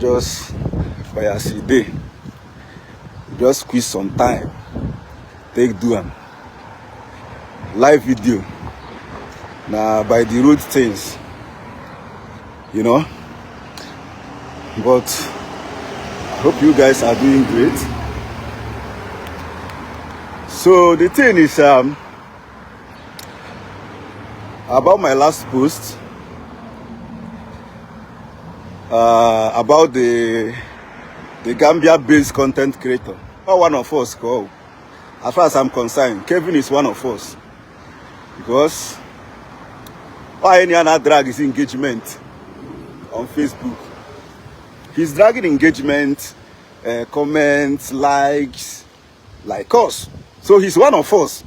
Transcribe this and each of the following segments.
Just by as e dey, just squeeze some time take do am live video. Na by the road things. But I hope you guys are doing great. So the thing is, about my last post about the Gambia-based content creator. Or one of us, go. As far as I'm concerned, Kevin is one of us. Because why any other drag his engagement on Facebook? He's dragging engagement, comments, likes, like us. So he's one of us.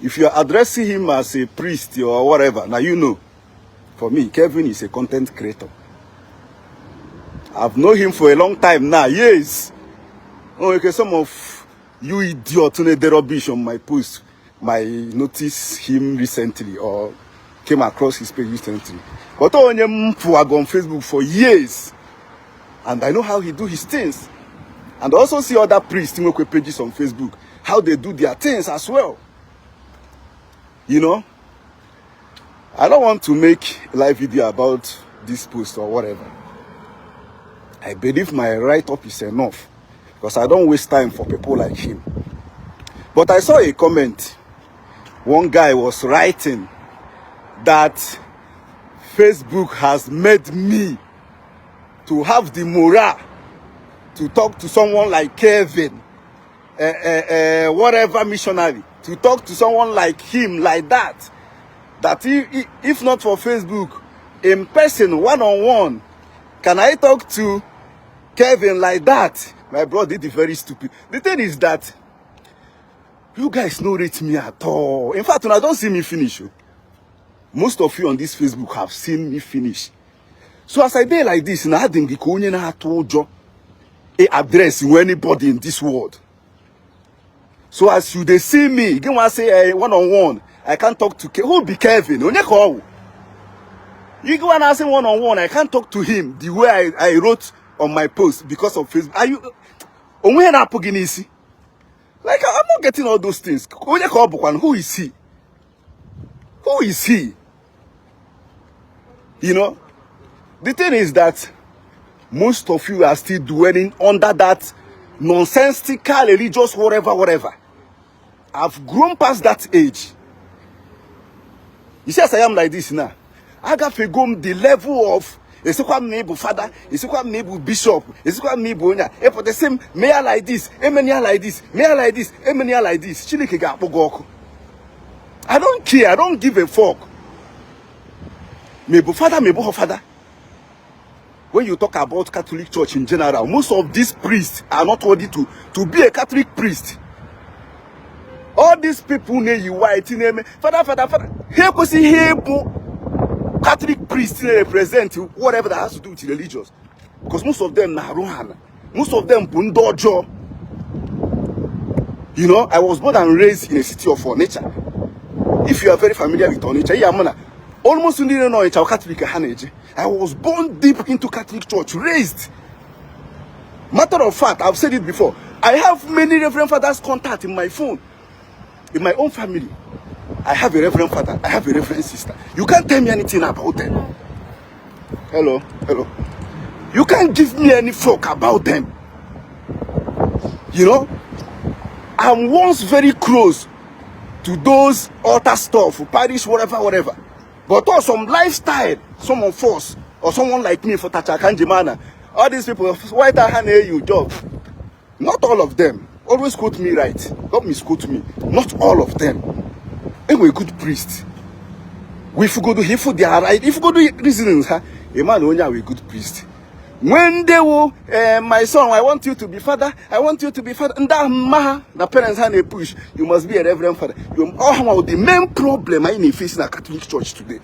If you're addressing him as a priest or whatever, now you know. For me, Kevin is a content creator. I've known him for a long time now. Yes. Oh, okay, some of you idiots the rubbish on my post might notice him recently or came across his page recently. But onye m fụwago on Facebook for years. And I know how he do his things. And I also see other priests nwekwe pages on Facebook, how they do their things as well. I don't want to make a live video about this post or whatever. I believe my write-up is enough because I don't waste time for people like him. But I saw a comment. One guy was writing that Facebook has made me to have the morale to talk to someone like Kevin, whatever missionary, to talk to someone like him like that. That if not for Facebook, in person, one on one, can I talk to Kevin like that? My brother did very stupid. The thing is that you guys no rate me at all. In fact, when I don't see me finish, oh, most of you on this Facebook have seen me finish. So as I dey like this, na adị m gị ka onye na-atụ ụjọ a address anybody in this world. So as you dey see me, gị nwa say one on one, I can't talk to who be Kevin? Onye ka ọ wụ? You go and ask him one on one, I can't talk to him the way I wrote on my post because of Facebook. Are you onwe na-apụ gị n'isi? Like, I'm not getting all those things. Onye ka ọ bụkwanụ? Who is he? Who is he? The thing is that most of you are still dwelling under that nonsensical religious whatever, whatever. I've grown past that age. You see, as I am like this now, agafego m the level of esikwa m na ịbụ fada, esikwa m na ịbụ bishop, esikwa m na ịbụ onye a ịpụta m mee ya like this, emene ya like this, mee ya like this, emene ya like this. Chineke ga-akpọ gị ọkụ. I don't care. I don't give a fuck. Ma ị bụ fada, ma ị bụghị fada. When you talk about Catholic Church in general, most of these priests are not worthy to be a Catholic priest. All these people na-eyi white na-eme fada, fada, fada, ha ekwesịghị ịbụ Catholic priest na-represent whatever that has to do with religious, because most of them na-arụ ha na most of them bụ ndị ọjọọ. I was born and raised in a city of Onitsha. If you are very familiar with Onitsha, ya ama na almost ndị nọ n'Onitsha Catholic ha na-eje. I was born deep into Catholic Church, raised. Matter of fact, I've said it before, I have many reverend fathers' contact in my phone. In my own family, I have a reverend father, I have a reverend sister. You can't tell me anything about them. Hello, hello. You can't give me any fuck about them. I'm once very close to those altar stuff, parish, whatever, whatever. But also some lifestyle, some of us, or someone like me for Tachakanjimana, all these people, white hand you job. Not all of them. Always quote me right. Don't misquote me. Not all of them. Enwe good priest. If you go to if they are right, if you go to reasonings, ha, a man only a good priest. When they will, my son, I want you to be father, I want you to be father. And that ma, the parents had a push. You must be a reverend father. You all the main problem I face in a Catholic Church today.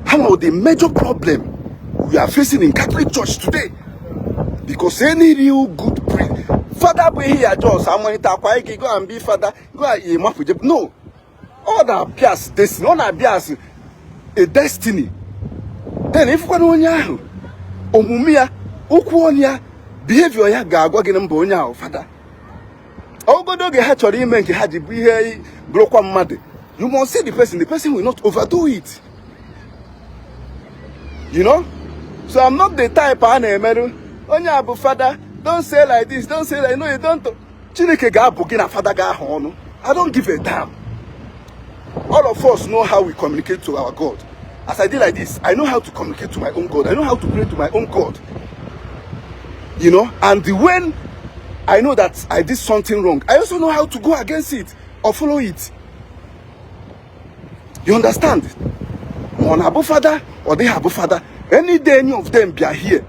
How the major problem we are facing in Catholic Church today? Because any real good priest, father bụ here just amalite akwa ike, go and be father, go and ịmapụ. No, ọ na-abịa as destiny, ọ na-abịa as a destiny. Then ifụkwana onye ahụ Omume ya, okwu ọnụ ya, behavior ya ga-agwa gị na mba, onye ahụ fada. Ogodo oge ha chọrọ ime nke ha ji bụ ihe bụrụkwa mmadụ, you must see the person. The person will not overdo it. So I'm not the type a na-emerụ onye a bụ fada. Don't say like this, don't say like, no, you don't. Chineke ga-abụ gị na fada ga-ahụ ọnụ. I don't give a damn. All of us know how we communicate to our God. As I did like this, I know how to communicate to my own God. I know how to pray to my own God. And when I know that I did something wrong, I also know how to go against it or follow it. You understand? Ma ọ na-abụ fada, ọ dịghị abụ fada. Any day any of them bịa here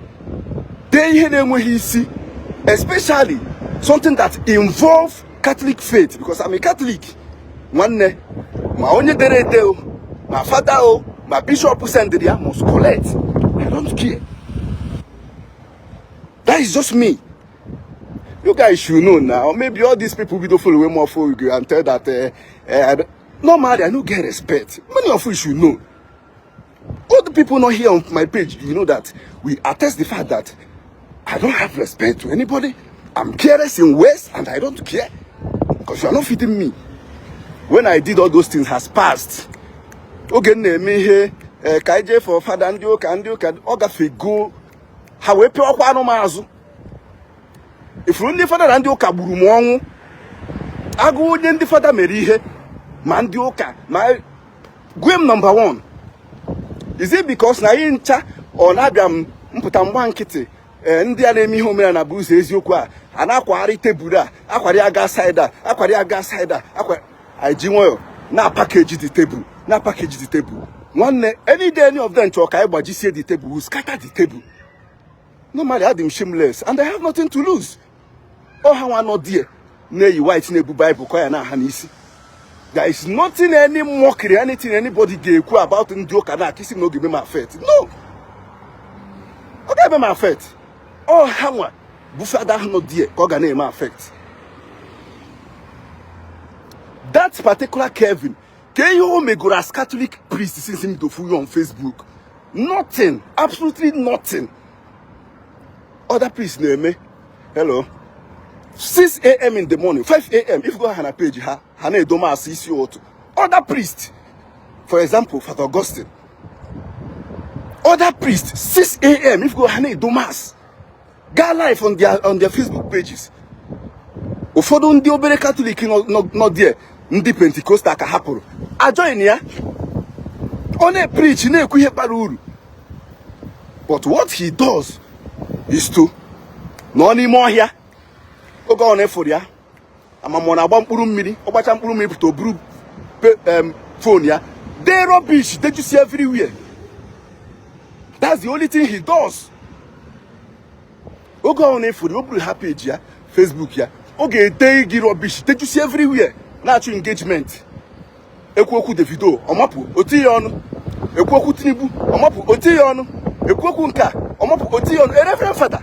dee ihe na-enweghị isi, especially something that involve Catholic faith, because I'm a Catholic, nwanne, ma onye dere ede o, ma fada o, ma bishop sendịrị ya, must collect. I don't care. That is just me. You guys should know now. Maybe all these people bido follow more for you and tell that normally I no get respect. Many of you should know. All the people not here on my page, you know that we attest the fact that I don't have respect to anybody. I'm careless in ways and I don't care because you are not feeding me. When I did all those things has passed. Oge m na-eme ihe ka anyị jee for fada, ndị ụka, ndị ụka, ọ gafego. Ha wee pịọkwa anụ m azụ. Ifuru ndị fada na ndị ụka gburu m ọnwụ agụ. Onye ndị fada mere ihe, ma ndị ụka, ma gwe m number one. Is it because na anyị ncha ọ na-abịa m mpụta mgba nkịtị? Ee, ndị a na-eme ihe omenala bụ ụzọ eziokwu a a na-akwagharị tebụl a, akwari aga side a, akwari aga side a, akwa anyị ji nwayọ na package the table, na package the table. Nwanne, any day any of them chọrọ ka anyị gbajisie the table, we scatter the table. Normally adị m shameless and I have nothing to lose. Ọ ha nwa nọ there na-eyi white, na-ebu Bible kọ ya na ha n'isi. There is nothing, any mockery, anything anybody ga-ekwu about ndị ụka na akịsị na oge eme m affect. No, ọ ga-eme m affect. Ọ ha nwa bụ fada ahụ nọ there ka ọ ga na-eme affect. That particular Kevin, ka ihe o megoro as Catholic priest since m dofu you on Facebook? Nothing, absolutely nothing. Other priests na-eme hello 6 a.m. in the morning, 5 a.m. If you go ha na page ha, ha na-edo mass isi ụtụ. Other priest, for example Father Augustine, other priest, 6 a.m. if you go, ha na-edo mass, gaa live on their Facebook pages. Ụfọdụ ndị obere Catholic nọ there, ndị Pentecostal ka hapụrụ ajoin ya. Ọ na-preach, na-ekwu ihe bara uru, but what he does is to nọ n'ime ọhịa. Oge ọ na-efuru ya amamọ na-agba mkpụrụ mmiri, ọ gbacha mkpụrụ mmiri pụta, o buru phone ya dee rubbish, dejusi everywhere. That's the only thing he does. Oge ọ na-efuru, o buru ha page ya, Facebook ya, ọ ga-ede gị rubbish, dejusi everywhere, na-achụ engagement. Ekwu okwu Davido, ọmapụ oti ya ọnụ. Ekwu okwu Tinubu, ọmapụ oti ya ọnụ. Ekwu okwu nke a, ọmapụ oti ya ọnụ. A reverend father,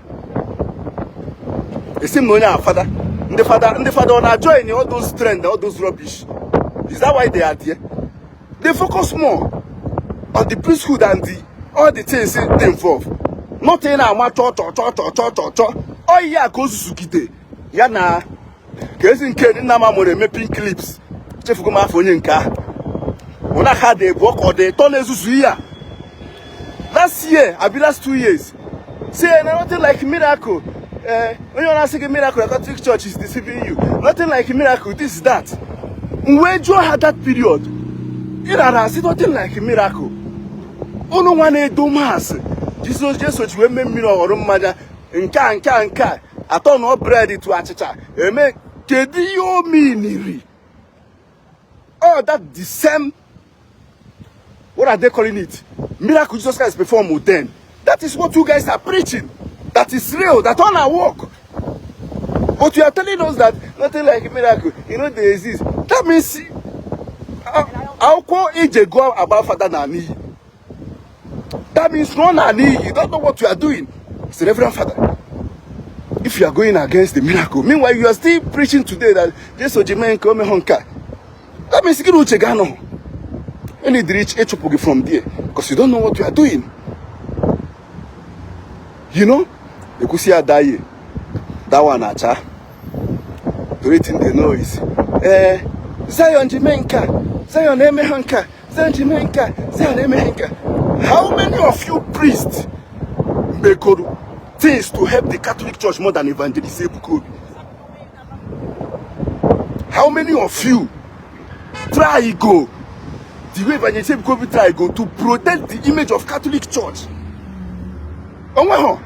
esi m na onye a fada, ndị fada, ndị fada ọ na-join all those trend, all those rubbish? Is that why they are there? They focus more on the priesthood and the all the things dey involved, not ị na-ama chọ chọ chọ chọ chọ chọ chọ. Ọ ihe a ka o zuzugide ya na ka ezi nke nna m mụrụ eme pink clips. Chefugo m afọ onye nke ahụ ụna ha dị bụ ka ọ dị ịtọ na-ezuzu ihe a. Last year abi last 2 years, say na nothing like miracle. Onye ọ na-asị gị miracle, Catholic Church is deceiving you, nothing like miracle, this, that. M wee jụọ ha, that period ị nara asị nothing like miracle, unu nwa na-edo mass Jizọs, Jesu ji wee mee mmiri ọghọrọ mmanya, nke a, nke a, nke a atọ na bread to achịcha eme, kedu ihe o miniri? All that, the same, what are they calling it, miracle Jesus Christ performed then, that is what you guys are preaching, that is real, that on our work. But you are telling us that nothing like miracle, they exist. That means akwụkwọ ije go about fada na n'iyi. That means no na n'iyi. You don't know what you are doing as a reverend father if you are going against the miracle. Meanwhile, you are still preaching today that Jesu ji mee nke o mehụ nke a. That means gị na uche ga-anọ any reach ịchụpụ gị from there because you don't know what you are doing. Ekwusi ya that year, that one acha. The only thing they know is, eh, Zion ji mee nke a, Zion eme ha nke a, Zion ji mee nke a, Zion eme ha nke a. How many of you priests mekoro things to help the Catholic Church more than Evangelist Ebuka Obi? How many of you try go the way Evangelist Ebuka Obi try go to protect the image of Catholic Church? Onwe ha.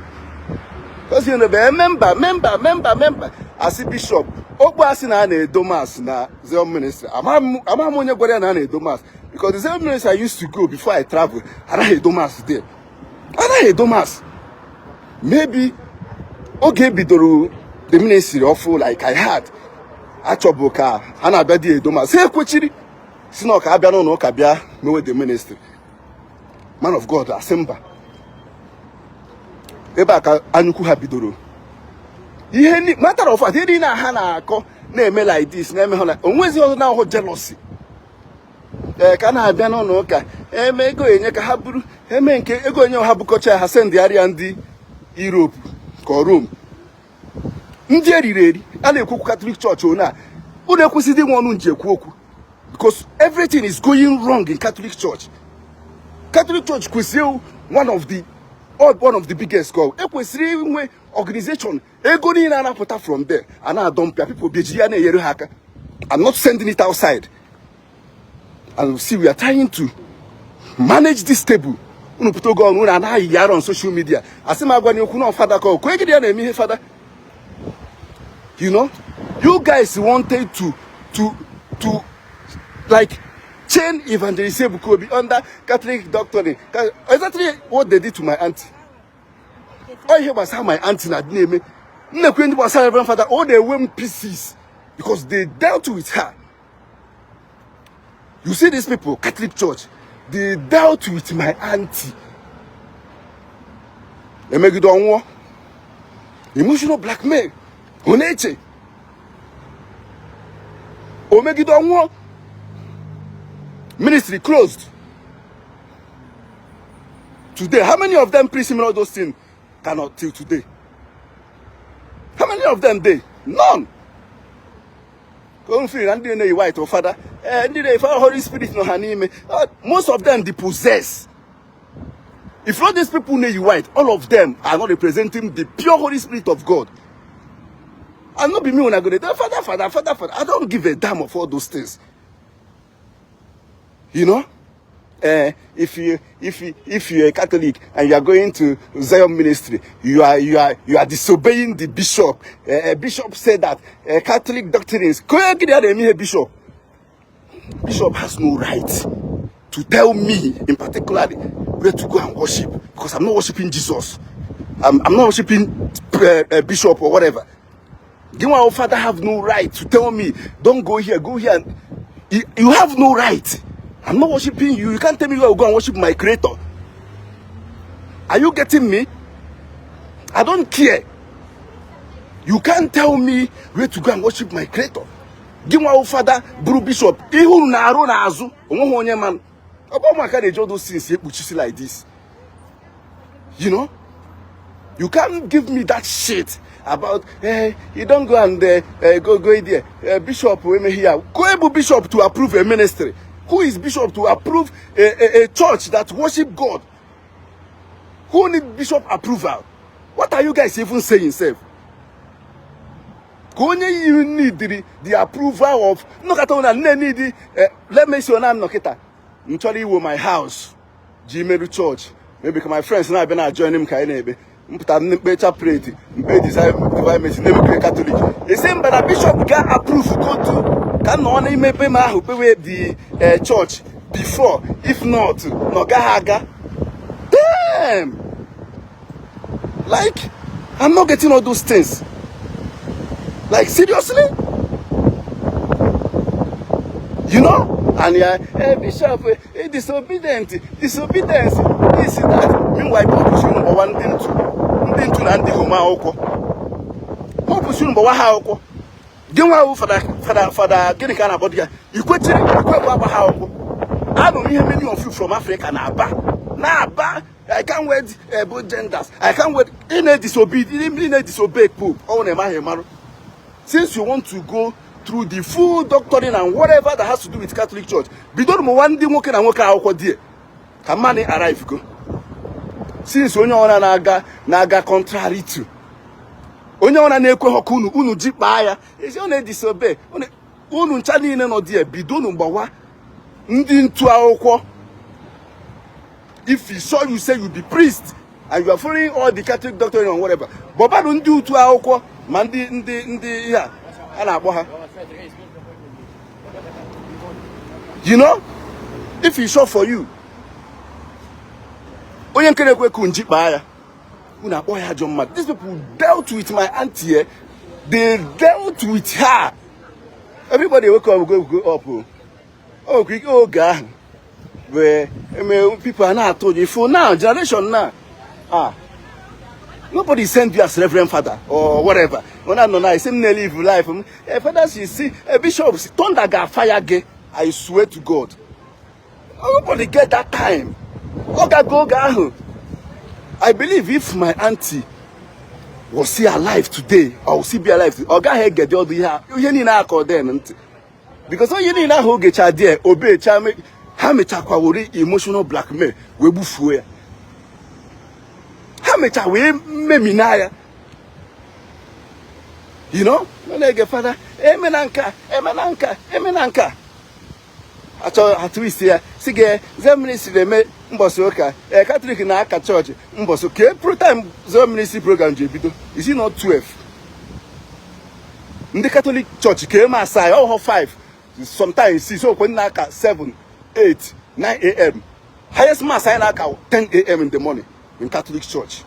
Because you know, be member, member, member, member. Asị bishop, okpu asị na a na-edo mass na Zion Ministry. Ama m onye gwara ya na a na-edo mass. Because the Zion Ministry I used to go before I travel, anaghị edo mass there. Anaghị edo mass. Maybe oge bidoro the ministry ọfụ like I had, achọbụ ka ha na-abịa dị edo mass. Ha ekwechiri si na ọ ka abịa n'ụlọ ụka bịa mewe the ministry. Man of God asị mba. Ebe a ka anyukwu ha bidoro. Ihe matter of fact, ihe niile ha na-akọ na-eme like this, na-eme ha like onwezi ọzọ na-ahụ jealousy. Ee, ka na-abịa n'ụlọ ụka eme ego enye ka ha buru eme nke ego enye ha bukọcha ha sendịgharịa ndị Europe ka ọ Rome. Ndị eriri eri a na-ekwukwu Catholic Church one a unu ekwesịghị inwe ọnụ nji ekwu okwu, because everything is going wrong in Catholic Church. Catholic Church kwesịrị one of the biggest go ekwesịrị inwe organization ego niile anapụta from there a na-adọmpịa people bịa jiri ya na-enyere ha aka. I'm not sending it outside. And see, we are trying to manage this table. Unu pụta oge ọnụ unu anaghị yara on social media. Asị m agwa okwu na fada ka okwe gị ya na-eme ihe fada. You know, you guys wanted to like chain Evangelist Ebuka Obi under Catholic doctrine. Exactly what they did to my auntie. Ọ ihe gbasara my auntie na adị na-eme. Nnekwe ndị gbasara Reverend Father, all they went pieces because they dealt with her. You see these people, Catholic Church, they dealt with my auntie. Emegide ọnwụọ. Emotional blackmail. Ọ na-eche. O megide ọnwụọ. Ministry closed. Today, how many of them preach all those things cannot till today? How many of them dey? None. Go feel na ndị na-eyi white or father, eh, ndị na-eyi Holy Spirit nọ ha n'ime. Most of them dey possess. If not these people na-eyi white, all of them are not representing the pure Holy Spirit of God. And not be me when I go there, "Father, Father, Father, Father." I don't give a damn of all those things. You know? If you're a Catholic and you are going to Zion Ministry, you are disobeying the bishop. A bishop said that Catholic doctrines. Bishop, bishop has no right to tell me in particular where to go and worship, because I'm not worshiping Jesus. I'm not worshiping bishop or whatever. You father have no right to tell me, "Don't go here, go here." You have no right. I'm not worshiping you. You can't tell me where to go and worship my creator. Are you getting me? I don't care. You can't tell me where to go and worship my creator. Gị nwa fada bụrụ bishop, ihe unu na-arụ n'azụ onweghị onye man. Ọ bụ ụmụaka na-eji all those things ekpuchisi like this. You know? You can't give me that shit about you don't go and go there. Bishop here. Go able bishop to approve a ministry. Who is bishop to approve a church that worship God? Who need bishop approval? What are you guys even saying, sef? Ka onye yi need the approval of nnọkọta na nne need let me see na nnọkịta m chọrọ iwo my house ji meru church, maybe ka my friends na-abịa na join m ka anyị na-ekpe mpụta mkpe chaplet mkpe divine mercy na-emekere Catholic esi mba na bishop ga approve go to ka nọ n'ime ebe m ahụ kpewe the church before. If not, na ọ gaghị aga. Damn, like, I'm not getting all those things. Like, seriously, you know? And yeah, hey, bishop, disobedient, disobedience, this, that. Meanwhile, purpose number one, ndị ntu, ndị ntu na ndị home akwụkwọ purpose number one ha akwụkwọ. Gị nwa ahụ fada, fada, fada, gịnị ka a na-akpọ ya? Ikwechiri ikwekwe agba ha akwụkwọ. Anụ m ihe many of you from Africa na-aba na-aba. I can't wed both genders. I can't wed. Ị na-edisobey, ị na-edisobey Pope. Ọ na-eme ahụ marụ. Since you want to go through the full doctrine and whatever that has to do with Catholic Church, bido mụwa ndị nwoke na nwoke akwụkwọ die ka mmanụ arrive go. Since onye ọra na-aga contrary to onye ọra na-ekweghị ka unu ji kpaa ya ezi, ọ na-edisobey unu ncha niile nọ die. Bido unu gbawa ndị ntu akwụkwọ. If you saw, you say you be priest and you are following all the Catholic doctrine and whatever, bọbadụ ndị utu akwụkwọ ma ndị ihe a na-akpọ ha. If it's sure for you, onye nke na-ekwe ka nji kpaa ya, unu akpọ ya ajọ mmadụ. These people dealt with my auntie, eh? They dealt with her. Everybody wake up, go go up. O nwekwa ike oge ahụ wee eme people a na-atụ ụjọ. Ifo now, generation now, ah, nobody send you as reverend father or whatever. When I know now, same live life m, eh, father, you see, a bishop, thunder ga fire gị. I swear to God, nobody get that time. Ọ gago oge ahụ. I believe if my auntie was still alive today or still be alive today, ọ gaghị egede ọdụ ihe niile akọ den ntị, because onye niile ahụ ogecha die obecha ha mechakwa were emotional blackmail wee gbufuo ya. Ha mecha wee memina ya. Ọ na-ege fada emena nka, emena nka, emena nka, achọ atụ isi ya si gị Zion Ministry na-eme mbọsị ụka. Ee, Katọlik na-aka chọọchị mbọsị ka pro time. Zion Ministry program ji ebido, is it not 12? Ndị Katọlik chọọchị ka eme asaa ya ọhọ 5, sometimes 6 okwe na-aka 7, 8, 9 a.m. Highest mass anyị na-aka 10 a.m. in the morning in Catholic Church.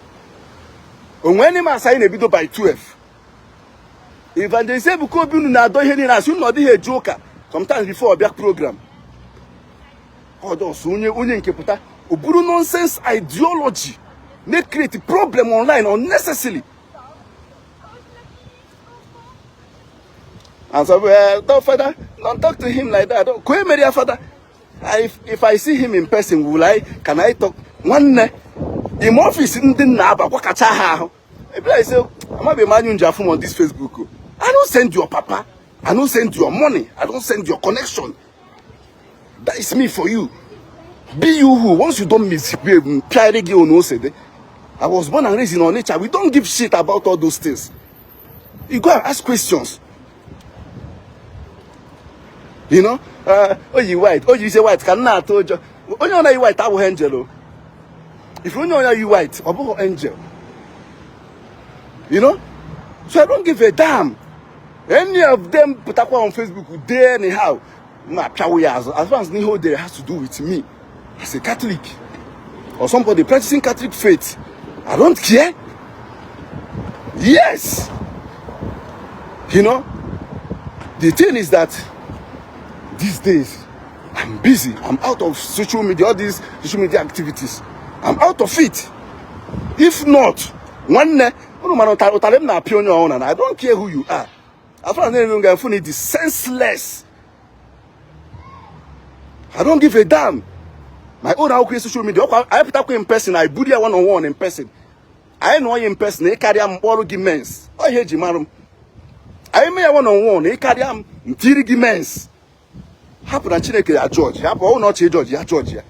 Onwe any mass anyị na-ebido by 12. Evangelist Ebuka Obi, unu na-adọ ihe niile asị unu ọ dịghị eje ụka. Sometimes before ọbịa program, ọdọsọ onye nke pụta o buru nonsense ideology na create problem online unnecessarily. And so, don't, father, don't talk to him like that. Don't mere ya, father. If I see him in person, will I can I talk? Nwanne, ime office ndị nna aba gwakacha ha ahụ ebe I say amabeghị m anya nji afụ m on this Facebook o. I don't send your papa, I don't send your money, I don't send your connection. That is me for you. Be you who once you don't misbehave, pịarị gị onu ose dị. I was born and raised in Onitsha. We don't give shit about all those things. You go and ask questions. O yi white, o yi ise white ka m na-atụ ụjọ. Onye ọ na-yi white abụghị angel o. If onye ọ yi white, ọ bụghị angel. So I don't give a damn. Any of them pụtakwa on Facebook dee anyhow, ma apịawo ya azụ. As far as n'ihe o dere has to do with me as a Catholic or somebody practicing Catholic faith, I don't care. Yes, the thing is that these days I'm busy. I'm out of social media, all these social media activities, I'm out of it. If not, nwanne, unu mara ụtarị m na-apịa onye ọhụrụ na I don't care who you are. As far as na ga-efu na it is senseless, I don't give a damn. My own akwụkwọ social media ọkwa anyị pụtakwa in person, I buru ya one on one in person. Anyị nọ ya in person, ịkarịa m mkpọrọ gị mens. Ọ ihe eji mara m. Anyị mee ya one on one, ịkarịa m ntiri gị mens. Hapụ na Chineke ya judge, hapụ ọwụ na ọchị judge ya, judge ya.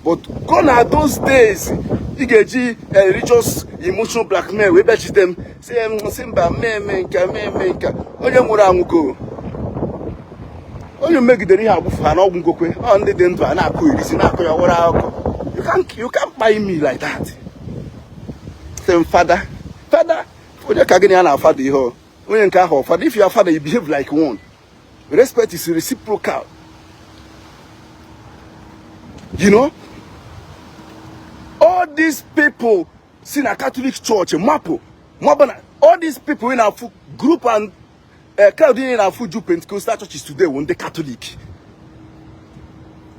But gone are those days ị ga-eji religious emotional blackmail wee bịachite m, si m si mba, mmemme nke mmemme nke onye nwụrụ anwụ go. Onye megidere ihe agbụfu ha n'ọgwụ ngokwe. Ọ ndị dị ndụ a na-akụ irisi na-akụ ya were akụkọ. You can't kpai me like that. Same father, father, onye ka gịnị ya na father ihe o? Onye nke ahụ father. If you are father, you behave like one. Respect is reciprocal. All these people si na Catholic Church mapụ mabụ na all these people in our group and crowd in our ju Pentecostal churches today wụ ndị Catholic.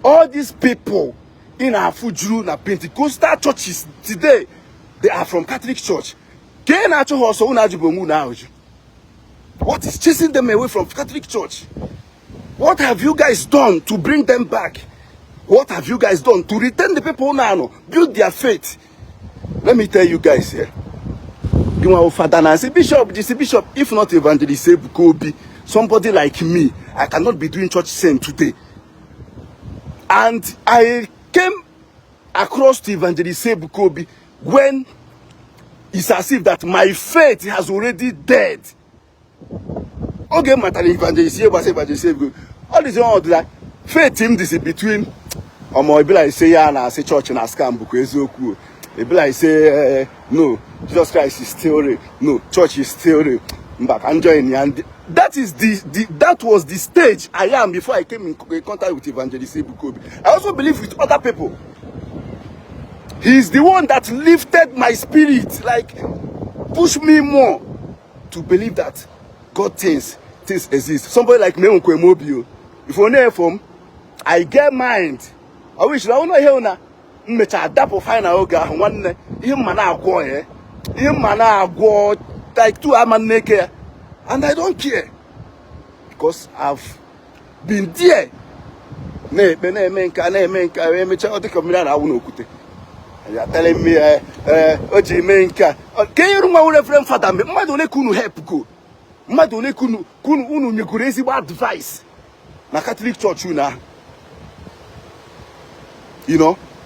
All these people in our juru na Pentecostal churches today, they are from Catholic Church. Ka ị na-achụ ha ọsọ, unu ajụbụ onwe unu ahụjụ. What is chasing them away from Catholic Church? What have you guys done to bring them back? What have you guys done to retain the people now, build their faith? Let me tell you guys here. Gị nwa fada na-asị bishop jisi bishop, if not Evangelist Ebuka Obi, somebody like me, I cannot be doing church sin today. And I came across to Evangelist Ebuka Obi when it's as if that my faith has already dead. Oge m matara Evangelist, ihe gbasara Evangelist Ebuka, ọ dịzi ọdịla faith m dịzi between ọmọ. E be like say ya na-asị chọọchị na scam bụkwa eziokwu. E be like say no, Jesus Christ is still real, no, church is still real, mba, ka m join ya ndị. That is the that was the stage I am before I came in contact with Evangelist Ebuka Obi. I also believe with other people. He is the one that lifted my spirit, like push me more to believe that God things exist. Somebody like me nkwe m obi o. If onye from I get mind, I wish na ụlọ ihe na mmecha dapụ final oge ahụ. Nwanne, ihe mma na-agwọ ya, ihe mma na-agwọ like two ama nneke ya, and I don't care because I've been there na-ekpe, na-eme nka, na-eme nka, emechaa ọ dịka mmiri a na-awụ n'okwute. Ya telling me o ji mee nke a ka e nwa reverend fada mgbe mmadụ ole ka unu help go, mmadụ ole ka unu nyegoro ezigbo advice na Catholic Church unu ahụ?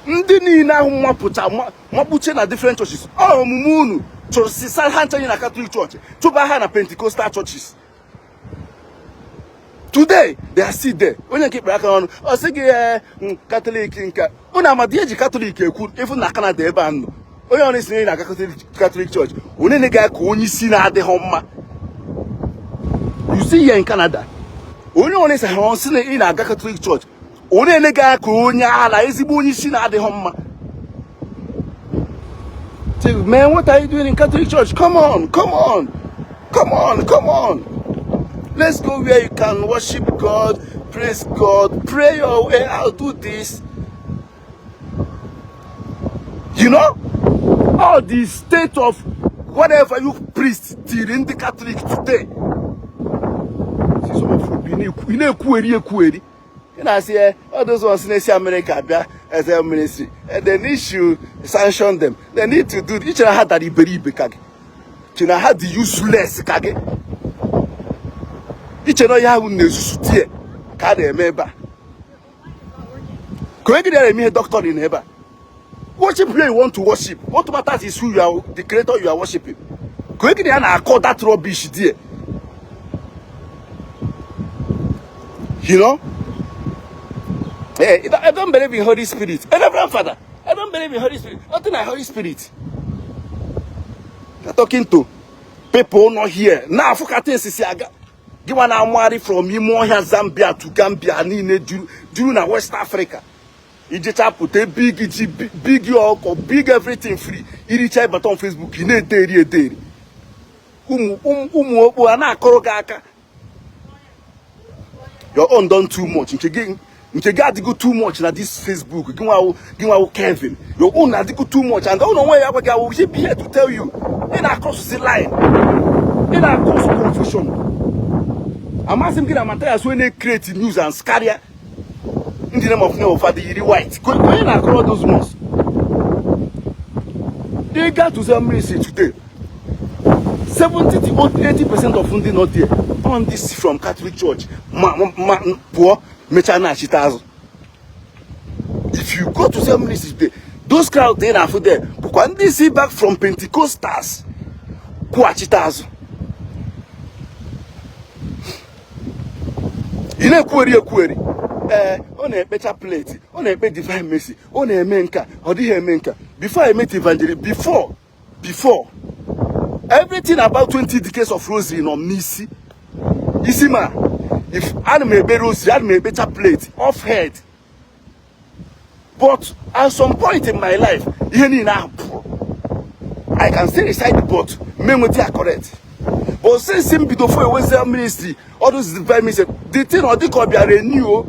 Ndị niile ahụ mapụcha mapụche na different churches, ọ omume unu chụrụ sisa ha ncha na Catholic Church, chụba ha na Pentecostal churches. Today they are still there. Onye nke kpere aka n'ọnụ, ọ sị gị ee, Catholic nke unu amadi eji Catholic ekwu ịfụ na Canada ebe a nọ. Onye ọrụ isi na-aga Catholic Church, onye na-ga ka onye isi na-adịghị mma. You see here in Canada, onye ọrụ isi ha sị na ị na-aga Catholic Church, onye na-ga ka onye ala ezigbo onye isi na-adịghị mma. Say, "Man, what are you doing in Catholic Church? Come on, come on, come on, come on. Let's go where you can worship God, praise God, pray your way out, do this." All the state of whatever you priest did in the Catholic today. See some of you, ị na-ekwugheri ekwugheri. Ị na-asị all those ones na-esi America abịa eze ministry, they need to sanction them. They need to do. Ichere ha dara iberibe ka gị? Chere ha dị useless ka gị? Iche na ihe ahụ na-ezuzu tie ka a na-eme ebe a, ka onye gị na-eme ihe doctrine ebe a. Worship where you want to worship. What matters is who you are, the creator you are worshiping. Ka onye gị na ya na-akọ that rubbish there. Hey, I don't believe in Holy Spirit. Reverend Father, I don't believe in Holy Spirit. Nothing like Holy Spirit. You're talking to people not here. Now, for things si aga. Gị nwa na-amagharị from ime ọhịa Zambia to Gambia niile juru na West Africa. Ijecha pụta, big ji, big ọkọ, big everything free. Iricha, ịbata on Facebook, ị na-ete eri ete eri. Ụmụ ụmụ okpu a na-akọrọ gị aka. Your own done too much. Nke gị adịgo too much na this Facebook. Gị nwawo Kevin. Your own adịgo too much and ụlọ onwe ya gwa gị, I will be here to tell you. Ị na-across the line. Ị na-across confusion. Amasị m gị na Matthias onye na-create news and scaria ndị name of name of father yiri white. Ka onye na-akọrọ those ones. They got to some ministry today. 70 to 80% of ndị nọ there on this from Catholic Church ma pụọ mechaa na-achịta azụ. If you go to some ministry today, those crowd dị na-afụ there bụkwa ndị si back from Pentecostals kwụghachite azụ. Ị na-ekwugheri ekwugheri. Ee, ọ na-ekpe chaplet, ọ na-ekpe Divine Mercy, ọ na-eme nka, ọ dịghị eme nka. Before I met evangelist, before everything about 20 decades of rosary nọ m n'isi isi. Ma if ana m ekpe rosary, ana m ekpe chaplet off head, but at some point in my life, ihe niile ahụ pụrụ. I can still recite, but me nweta ya correct. But since m bido for Ewezel ministry, all those divine ministry, the thing ọ dịka ọ bịara renew o.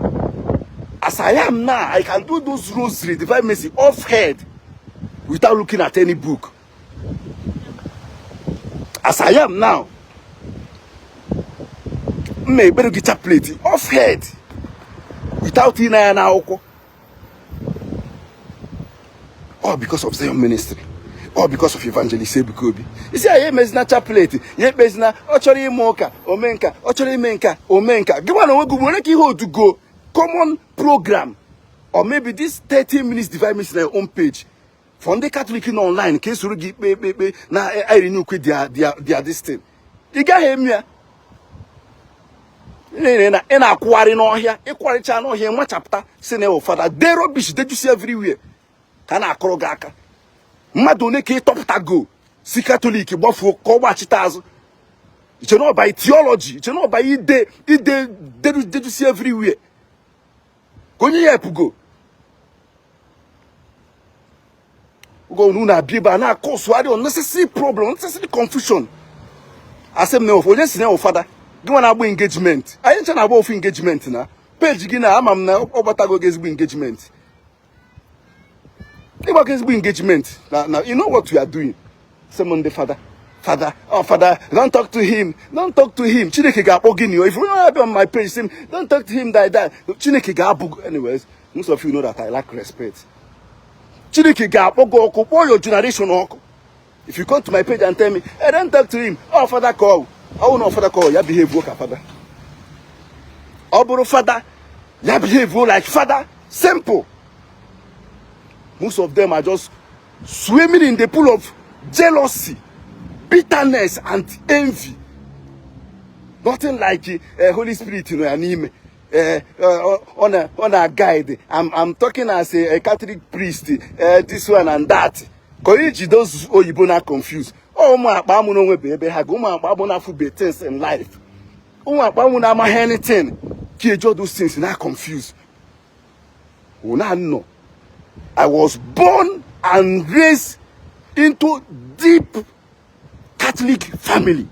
As I am now, I can do those rosary, divine mercy off head without looking at any book. As I am now, m na-ekpere gị chaplet off head without ị na ya n'akwụkwọ. All because of Zion Ministry, all because of Evangelist Ebuka Obi. Isi ya emezina chaplet ya, ekpezina. Ọ chọrọ ime ụka, ome nka. Ọ chọrọ ime nka, ome nka. Gị nwa na onwe gị nwere ka ihe odugo common program or maybe this 30 minutes divine ministry na your own page for ndị Catholic nọ online ka esoro gị ikpe ekpe ekpe na Irene ukwe their this thing. Ị gaghị eme ya. Ị na-akwụgharị n'ọhịa, ịkwụgharịcha n'ọhịa, machapụta si na ụfọdụ de rubbish dejusi everywhere ka a na-akụrụ gị aka. Mmadụ one ka ịtọpụtago si Catholic gbafuo ka ọ gbachite azụ? Iche na ọba theology, iche na ọba ide ide dejusi everywhere ka onye ya epugo oge unu na-abịa ebe a na-akọsụgharị unnecessary problem, unnecessary confusion. Asị m na onye si na ụfada gị nwa na-agba engagement, anyị ncha na-agba ofu engagement na page gị na ama m na ọ gbatago gị ezigbo engagement, ịgbago ezigbo engagement na you know what you are doing. Sị m ndị fada, fada, oh fada, don't talk to him, don't talk to him. Chineke ga-akpọ gị n'iyo. If onye abịa on my page sị m don't talk to him like that, Chineke ga-abụ. Anyways, most of you know that I lack respect. Chineke ga-akpọ gị ọkụ, kpọọ your generation ọkụ if you come to my page and tell me, "Hey, don't talk to him." Oh fada, call ọ na fada call ya behave ka fada. Ọ bụrụ fada, ya behave like fada. Simple. Most of them are just swimming in the pool of jealousy, bitterness and envy. Nothing like Holy Spirit nọ ya n'ime ọ na guide. I'm talking as a Catholic priest, this one and that, ka onye ji those oyibo na confuse. Ọ ụmụ akpa amụ n'onwe bụ ebe ha ga, ụmụ akpa amụ na-afụbe things in life, ụmụ akpa amụ na-amaghị anything ka eji all those things na confuse una nọ. I was born and raised into deep Catholic family.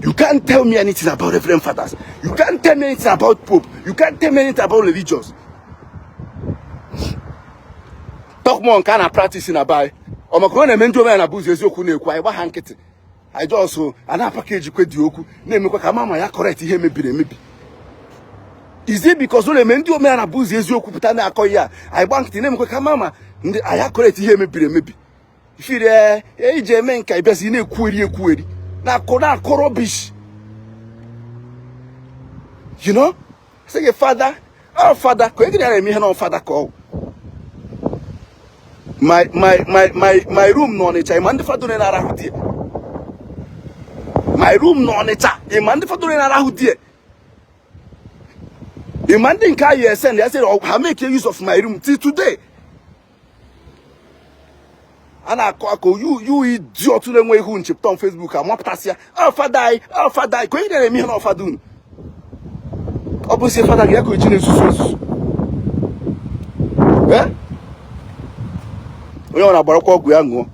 You can't tell me anything about Reverend Fathers. You can't tell me anything about Pope. You can't tell me anything about religious. Talk more nke a na practice na be ọ maka ọ na-eme ndị omenala bụ ụzọ eziokwu na-ekwu. Anyị gba ha nkịtị. Anyị just a na-apakeji kwe dị okwu na-emekwa ka mama ya correct ihe mebiri emebi. Is it because ọ na-eme ndị omenala bụ ụzọ eziokwu pụta na-akọ ihe a, anyị gba nkịtị na-emekwa ka mama ndị anyị correct ihe mebiri emebi? Ifiri iji eme nka, ịbịazi na-ekwueri ekwueri, na-akọ na-akọ rubbish. You know, sị gị fada, ọ fada ka onye na-eme ihe na fada ka ọ my room n'Ọnịcha. Ịma ndị fada ole na-arahụ die my room n'Ọnịcha? Ịma ndị fada ole na-arahụ die? Ịma ndị nke anyị esen ya sịrị ha make use of my room till today? A na-akọ akọ. You idiot na-enwe ihu nchepụta on Facebook amapụtasị ya, ọ fada anyị, ọ fada anyị, ka onye na-eme ihe na ọfada unu. Ọ bụ si fada gị ya ka oji na-esusu esusu. Onye ọ na-agbarakwa ọgwụ ya ṅụọ,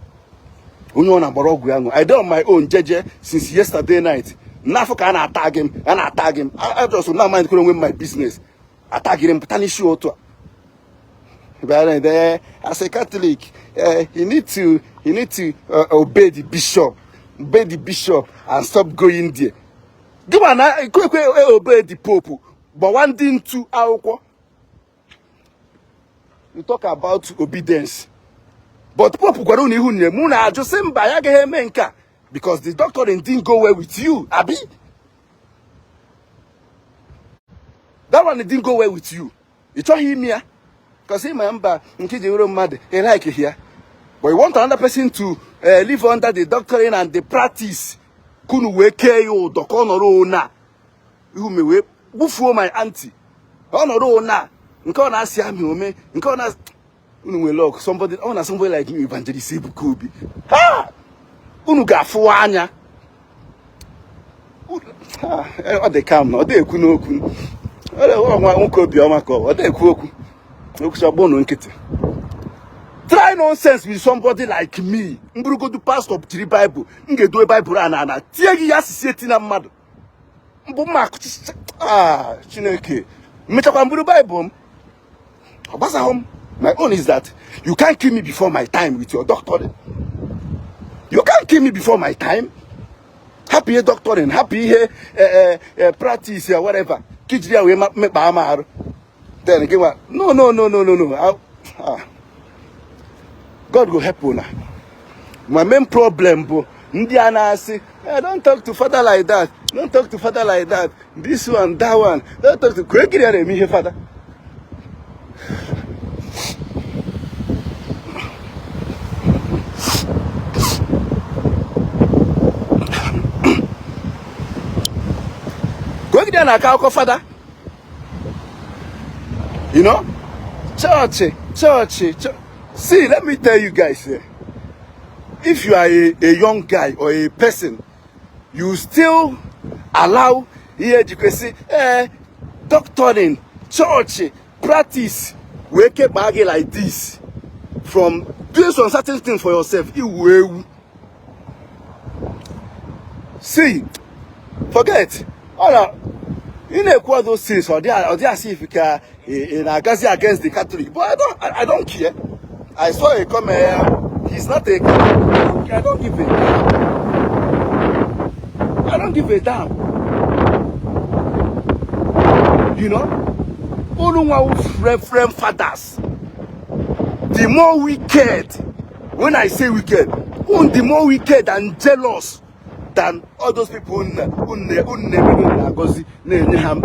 onye ọ na-agbara ọgwụ ya ṅụọ. I dey on my own jeje since yesterday night. N'afọ ka a na-ata gị m, a na-ata gị m. I just na mind kwere onwe m my business. Atagịrị m pụta n'isi otu a. But as a Catholic, you need to obey the bishop, obey the bishop and stop going there. Gị ma na ekwe obey the Pope, gbawa ndị ntu akwụkwọ. You talk about obedience, but Pope gwara unu ihu nne mụ na-ajụ sị mba, ya agaghị eme nke a because the doctrine didn't go well with you. Abi that one didn't go well with you? Ị chọghị ime ya because ịma mba nke ji were mmadụ ị like ya, but you want another person to live under the doctrine and the practice kunu wee kee ya ụdọ ka ọ nọrọ ona ihu me wee gbufuo my auntie ka ọ nọrọ ona nke ọ na-asị amị ome nke ọ na unu nwere luck. Somebody ọ na somebody like me, Evangelist Ebuka Obi, ha unu ga-afụwa anya. Ọ dị kam na ọ dị ekwu n'okwu nwa nwoke obiọma ka ọ dị ekwu okwu okwucha unu nkịtị. Try nonsense with somebody like me, mburugodu pastor jiri Bible, m ga-edowe Bible a na ana tie gị ya asịsị eti na mmadụ mbụ mma. Ah, Chineke mmechakwa mburu Bible m ọ gbasaghị m. My own is that you can't kill me before my time with your doctrine. You can't kill me before my time. Hapụ ihe doctrine, hapụ ihe practice ya, whatever ka ijiri ya wee mekpa ama arụ. Then gị nwa, no, no, no, no, no, no. Ah. God go help una. My main problem bụ ndị a na-asị, "Eh, don't talk to father like that, don't talk to father like that, this one, that one, don't talk to." Kwekiri ya na-eme ihe fada. Kwekiri ya na-akọ akụkọ fada. Church, church, church. See, let me tell you guys here. If you are a young guy or a person, you still allow ihe jikwesị doctoring, church, practice, wee kekpaa gị like this from doing some certain things for yourself, iwu ewu. See, forget. Ọ na ị na-ekwu all those things, ọ dị as if ka ị na-agazi against the Catholic, but I don't care. I saw a comment, he's not a Catholic. I don't give a damn. I don't give a damn. Unu nwa reverend fathers, the more wicked, when I say wicked, un the more wicked and jealous than all those people unu na-emedo na-agọzi na-enye ha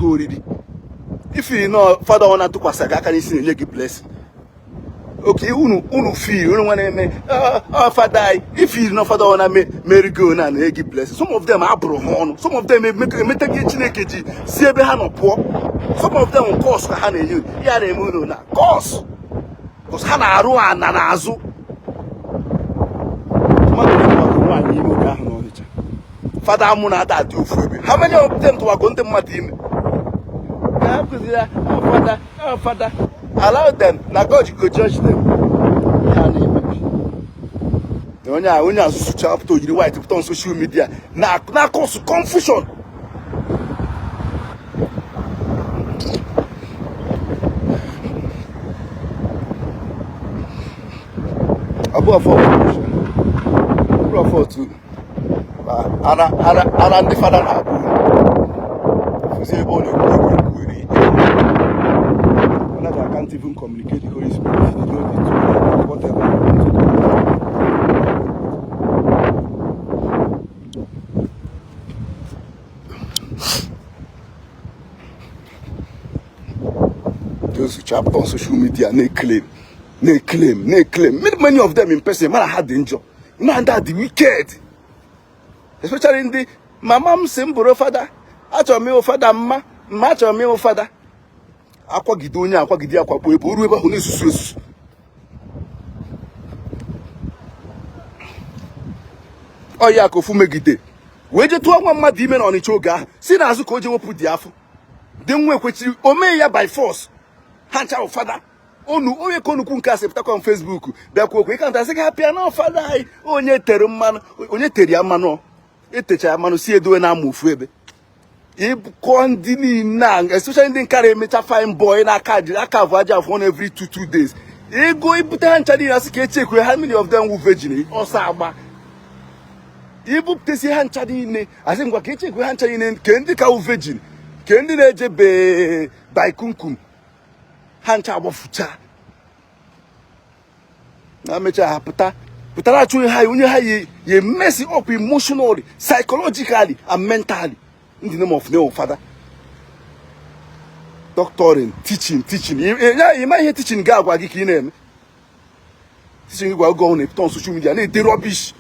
oriri. If you know father ọ na-atụkwasị gị aka n'isi na-enye gị blessing. Okay, unu feel unu nwa na-eme ọ fada anyị, if you know father ọ na-eme merry go na na-enye gị blessing. Some of them abụrụ ha ọnụ, some of them emetaghị Chineke ji si ebe ha nọ pụọ. Some of them curse ka ha na-enye ya na-eme unu na curse, because ha na-arụ ana n'azụ mmadụ na-tụwago nwaanyị ime oge ahụ n'Ọnịcha. Fada amụ na-ada adị ofu ebe. How many of them tụwago ndị mmadụ ime? Ha kụziri ya, "Oh, fada, oh, fada." Allow them na God go judge them. Ha na-emebi na onye a onye azụzụcha pụta oyiri white pụta on social media na cause confusion. Ọ bụ ọfọ, ọ bụrụ ọfọ otu ara ara ara ndị fada na-abụ fụzi ebe ọ na-ekwu ekwu ekwugheri. That I can't even communicate the Holy Spirit, you know, the truth, whatever you want to do. Those chapter on social media na-claim, na-claim, na-claim. Many of them in person, mana ha dị njọ, mana ndị a dị wicked, especially ndị mama m si m bụrụ fada, achọrọ m ịwụ fada, mma mma, achọrọ m ịwụ fada. Akwagide onye akwagide akwakpo ebe o ruo ebe ahụ na-esusu esusu. Ọ ya ka ofu megide wee jee tụọ nwa mmadụ ime na Ọnịcha oge ahụ, si n'azụ ka o jee wepụ dị afọ dị nwa ekwechiri o mee ya by force. Ha ncha bụ fada onu onye ka onukwu nke a sị pụtakwa m Facebook bịakwa okwu ịka nta sị gị hapịa na fada anyị onye tere mmanụ, onye tere ya mmanụ, etecha ya mmanụ si edowe na ama ofu ebe ịkọ ndị niile a, especially ndị nkara emecha fine boy na-aka ji aka avụ aja afọ on every 2 2 days ego ibute ha ncha niile asị ka echekwe how many of them wụ virgin ọsọ agba ibupụtesi ha ncha niile asị ngwa ka echekwe ha ncha niile ke ndị ka wụ virgin ke ndị na-eje be by kumkum ha ncha agbafucha na mechaa ha pụta pụtara achụ onye ha onye ha ye ye mess up emotionally, psychologically and mentally in the name of no father doctoring, teaching, teaching. Ịma ihe teaching ga-agwa gị ka ị na-eme teaching gị gwa oge ọ na-epụta on social media na-ede rubbish.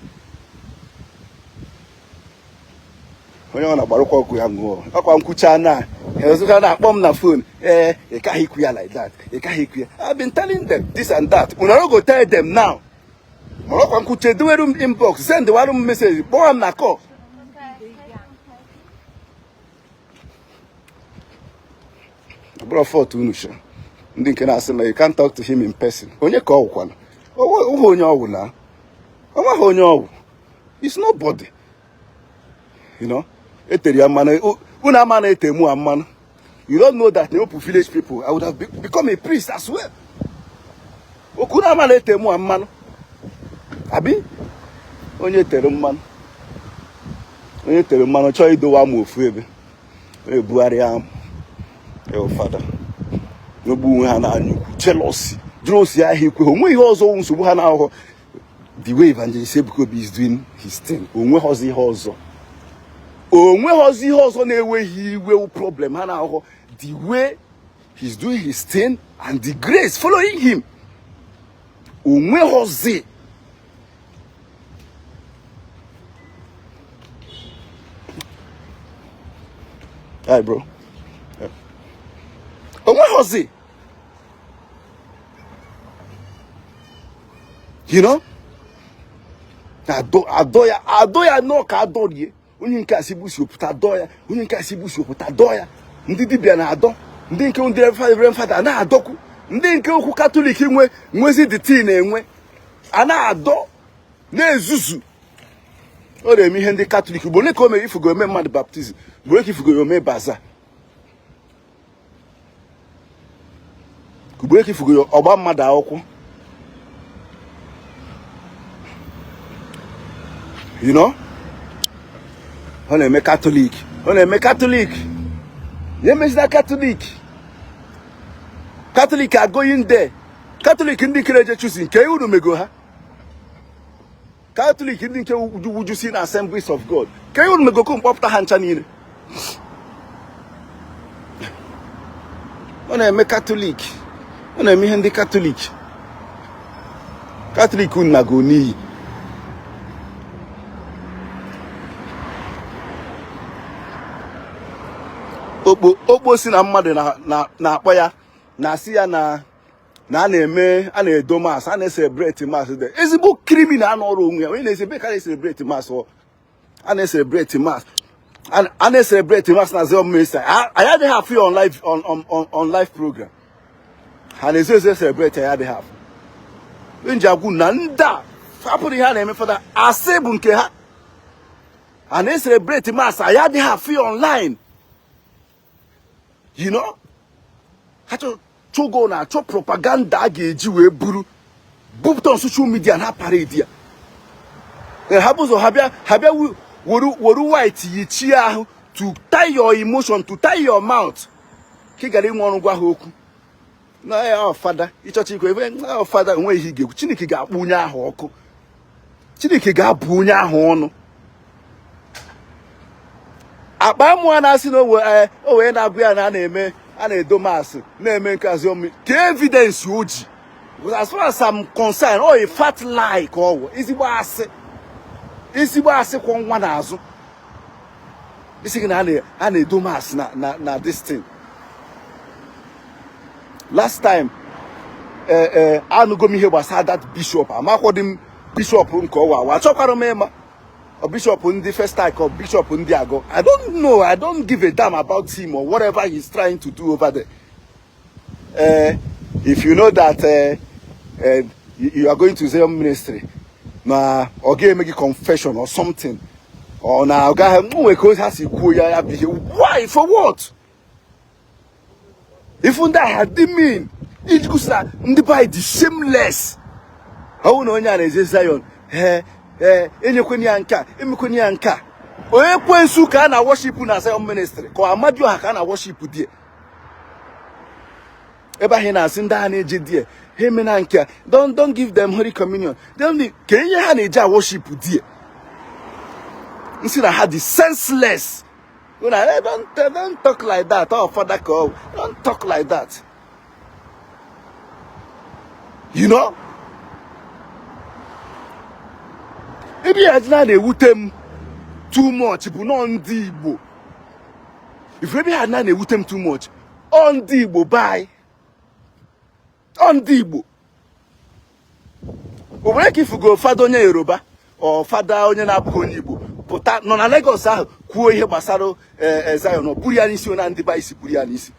Onye ọ na-agbarụkwa ọgwụ ya ṅụọ ọkwa nkwucha na ezụka na-akpọ m na phone. Ee, ị kaghị ikwu ya like that, ị kaghị ikwu ya. I've been telling them this and that. Una no go tell them now. Ọkwa nkwucha edewere m inbox, send warụ m message, kpọọ m na call. Ọ bụrụ fault unu sha ndị nke na-asị na you can't talk to him in person. Onye ka ọ wụkwana onwe onye ọwụ na onweghị onye ọwụ. It's nobody. Etere ya mmanụ, unu ama na ete mụ a mmanụ. You don't know that na village people, I would have become a priest as well. Okwu na ama na ete mụ a mmanụ abi onye tere mmanụ, onye tere mmanụ chọọ idowe amụ ofu ebe ebugharị amụ. Fada n'ogbu onwe ha n'anya ukwu, jealousy. Jụrụ osi ahịa ikwe onwe ihe ọzọ nsogbu ha na-ahụ the way Evangelist Ebuka Obi is doing his thing. Onweghọzi ihe ọzọ, onweghọzi ihe ọzọ na-enweghị iwe problem ha na-ahụ the way he's doing his thing and the grace following him. Onweghọzi. Hi, bro. Onweghọzi. You know? Adọ adọ ya adọ ya nọọ ka adọrie onye nke a si busi opụta adọ ya, onye nke a si busi opụta adọ ya. Ndị dibịa na-adọ, ndị nke ndị reverend father na-adọkwu, ndị nke okwu Catholic nwe nwezi the thing na-enwe a na-adọ na-ezuzu. Ọ na-eme ihe ndị Catholic bụ onye ka o mere ifugo eme mmadụ baptism, bụ onye ka ifugo ome baza, ugbo ka ifugo ọgba mmadụ akwụkwọ. You know? Ọ na-eme Catholic, ọ na-eme Catholic, ya emezina Catholic. Catholic are going there. Catholic ndị nkere eje choosing nke unu mego ha. Catholic ndị nke wuju si na Assemblies of God ka unu mego ko mkpọpụta ha ncha niile. Ọ na-eme Catholic, ọ na-eme ihe ndị Catholic. Catholic unu nago n'iyi. Okpo okpo si na mmadụ na-akpọ ya na-asị ya na na a na-eme a na-edo mass, a na-ecelebrate mass dị ezigbo criminal nọrọ onwe ya. Onye na-ese ebe ka na-ecelebrate mass, ọ a na-ecelebrate mass, a na-ecelebrate mass na Zion Ministry. Anyị adịghị afụ ya on live on on on live program. Ha na-ezo ezo celebrate, anyị adịghị afụ. Nji agwụ na ndị a hapụrụ ihe a na-eme fada asị bụ nke ha. A na-ecelebrate mass, anyị adịghị afụ ya online. You know, ha chọgo na-achọ propaganda a ga-eji wee buru bupụta on social media na parade ya. Ha bụ ụzọ ha bịa, ha bịa were white yichie ahụ to tie your emotion, to tie your mouth, ka ị gara inwe ọrụ gwa ha okwu na ya fada ịchọcha ikwe ebe fada onwe ihe ị ga-ekwu. Chineke ga-akpọ onye ahụ ọkụ, Chineke ga-abụ onye ahụ ọnụ. Akpa mmụọ na-asị na o wee na-agụ ya na a na-eme a na-edo mass na-eme nkazi omi ka evidence o ji. As far as I'm concerned, ọ a fat lie ka ọ wụ, ezigbo asị, ezigbo asị kwọ nwa n'azụ. Isi gị na a na-edo mass na na na this thing. Last time ee anụgo m ihe gbasara that bishop. Amakwọdị m bishop nke ọwa awa, achọkwara m ịma ọ bishop ndị First Tyke or bishop ndị Agọ. I don't know, I don't give a damn about him or whatever he's trying to do over there. If you know that you are going to Zion Ministry na ọ ga-eme gị confession or something, or na ọ gaghị nwe ka ha si kwuo ya, ya bụ ihe. Why? For what? If ndị agha dị mean iji gosi na ndị be anyị dị shameless. Ọ bụrụ na onye a na-eje Zion, ee ee, enyekwana ya nke a, emekwana ya nke a. Onye ekwensu ka a na worship na Zion Ministry, ka Amadioha ka a na worship die ebe ahụ. Ị na-asị ndị a na-eje die ha emena nke a, don't give them holy communion. Don't ka ihe ha na-eje a worship die nsị na ha dị senseless. Una, hey, don't talk like that. Oh, father, call. Don't talk like that. You know? Ebe ya na na-ewute m too much bụ nọ ndị Igbo. If ebe ya na na-ewute m too much, ọ ndị Igbo bye. Ọ ndị Igbo. O nwere ka ifugo fada onye Yoruba ọ fada onye na-abụghị onye Igbo pụta nọ na Lagos ahụ kwuo ihe gbasara Zion, ọ buru ya n'isi na ndị ba isi buru ya n'isi.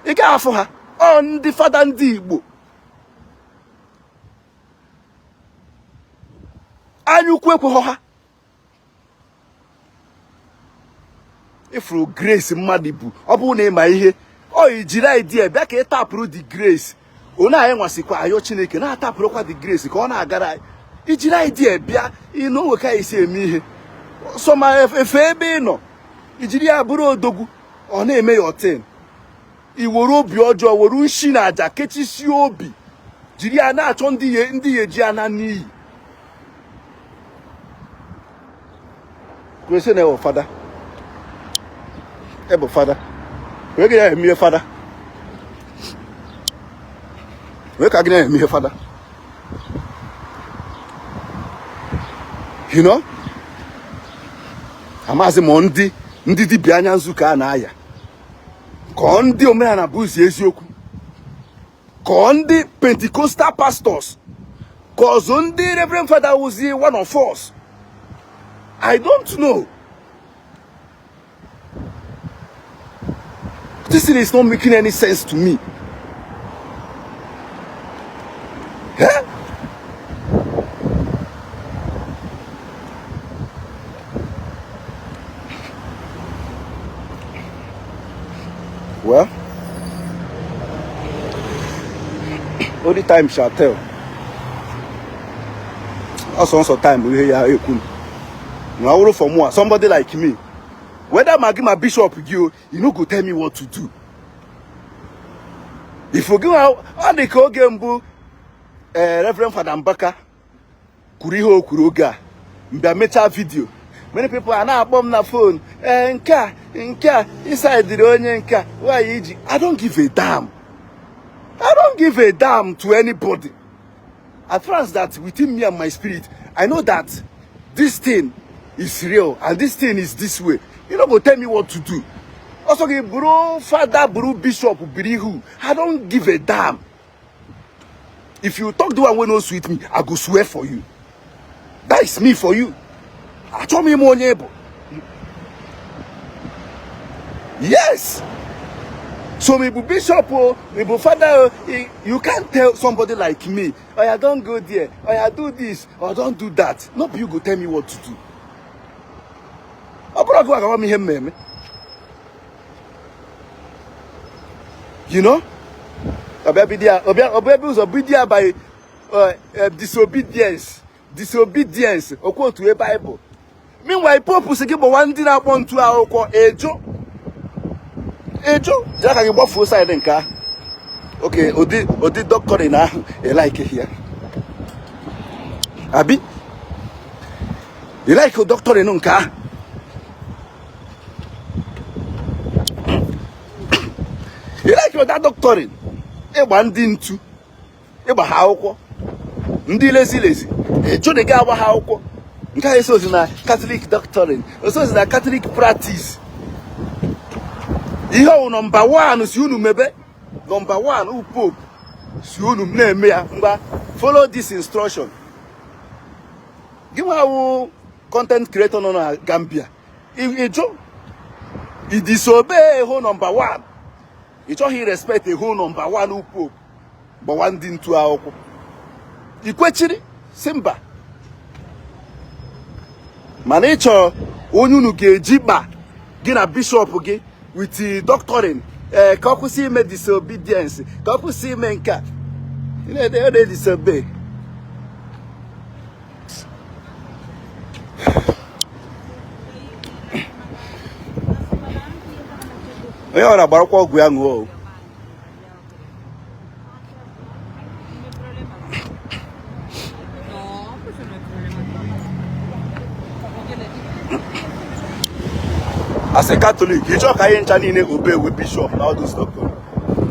Ị ga-afụ ha ọ ndị fada ndị Igbo anya ukwu ekweghọ ha. Ifuru grace mmadụ bụ ọ bụrụ na ịma ihe ọ ijiri idea bịa ka ị tapụrụ the grace. Onye anyị nwasịkwa ayọ Chineke na-atapụrụkwa the grace ka ọ na-agara anyị. Ijiri idea bịa ịnụ onwe ka anyị si eme ihe sọma efe ebe ị nọ ijiri ya bụrụ odogwu, ọ na-eme ya otin. I were obi ọjọọ, were nshi na aja kechisie obi, jiri ya na-achọ ndị ya eji ana n'iyi. Kwesị na ewe fada, ebe fada wee gị ya eme ihe, fada wee ka gị na-eme ihe fada. Amaghịzi ma ndị dibịa anya nzu ka a na-aya, ka ọ ndị omenala bụ ụzọ eziokwu, ka ọ ndị Pentecostal pastors, ka ọzọ ndị Reverend Father wụzi one of us. I don't know. This thing is not making any sense to me. Eh? Well, only time shall tell. Ọsọ nsọ time bụ ihe ya ekwu. Na ọ bụrụ for mụ, somebody like me, whether ma gị ma bishop gị o, you no go tell me what to do. If gị ọ dị ka oge mbụ, ee, Reverend Father Mbaka kwuru ihe o kwuru oge a, mbịa mechaa video, many people a na-akpọ m na phone, ee, nke a ịsaidiri onye nke a nwaanyị iji. I don't give a damn. I don't give a damn to anybody. As far as that within me and my spirit, I know that this thing is real and this thing is this way. You no go tell me what to do. Also gị bụrụ fada, bụrụ bishop, biri who, I don't give a damn. If you talk the one wey no sweet me, I go swear for you. That is me for you. Achọ m ime onye bụ. Yes, so me bụ bishop o, me bụ father o, you can't tell somebody like me, "Oya, don go there, oya, do this or don't do that." No be you go tell me what to do. Ọ bụrụ gị agawa m ihe m eme. Ọbịa bido ya, ọbịa ọbịa ụzọ bido ya by disobedience, disobedience, okwu otu ebe Bible. Meanwhile, Pope sị gị gbawa ndị na-akpọ ntu akwụkwọ, ejo ejo jiri aka gị gbafuo side nke ahụ. Okay, ụdị doctrine ahụ ị ya, abi ị like doctrine nke ahụ, ị like that doctrine, ịgba ndị ntu, ịgba ha akwụkwọ, ndị lezi lezi ejo na gị agba ha akwụkwọ. Nke a esozi na Catholic doctrine, osozi na Catholic practice. Ihe ọwụ number one si unu mebe, number one Pope si unu na-eme ya. Ngwa, follow this instruction. Gị nwa wụ content creator nọ na Gambia, ịjụ i disobey hụ number one. Ị chọghị respect hụ number one Pope gbawa ndị ntu akwụkwọ, ikwechiri si mba, mana ị chọrọ onye unu ga-eji kpa gị na bishop gị with doctrine, ee, ka ọ kwụsị ime disobedience, ka ọ kwụsị ime nke a ị na-ede, ọ na-edisobey. Onye ọra gbarakwa ọgwụ ya ṅụọ o. No, pues no hay problema. Yo le dije. As a Catholic, ị chọọ ka ihe ncha niile obey we bishop na all those doctor.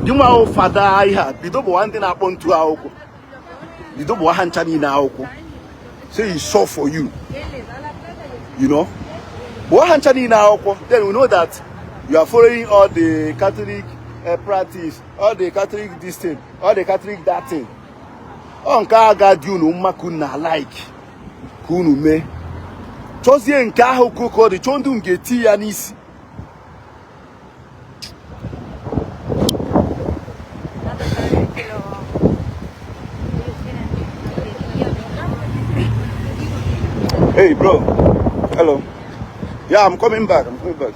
Gị nwa ahụ fada, ihe a bido gbụwa ndị na-akpọ ntu akwụkwọ, bido gbụwa ha ncha niile akwụkwọ. Say e sure for you, gbụwa ha ncha niile akwụkwọ. Then we know that you are following all the Catholic practice, all the Catholic this thing, all the Catholic that thing. Ọ nke a ga-adị unu mma ka unu na like ka unu mee. Chọzie nke ahụ ka ọ dị, chọọ ndị unu ga-eti ya n'isi. No, total, que lo, ellos tienen Hey, bro. Hello. Yeah, I'm coming back. I'm coming back.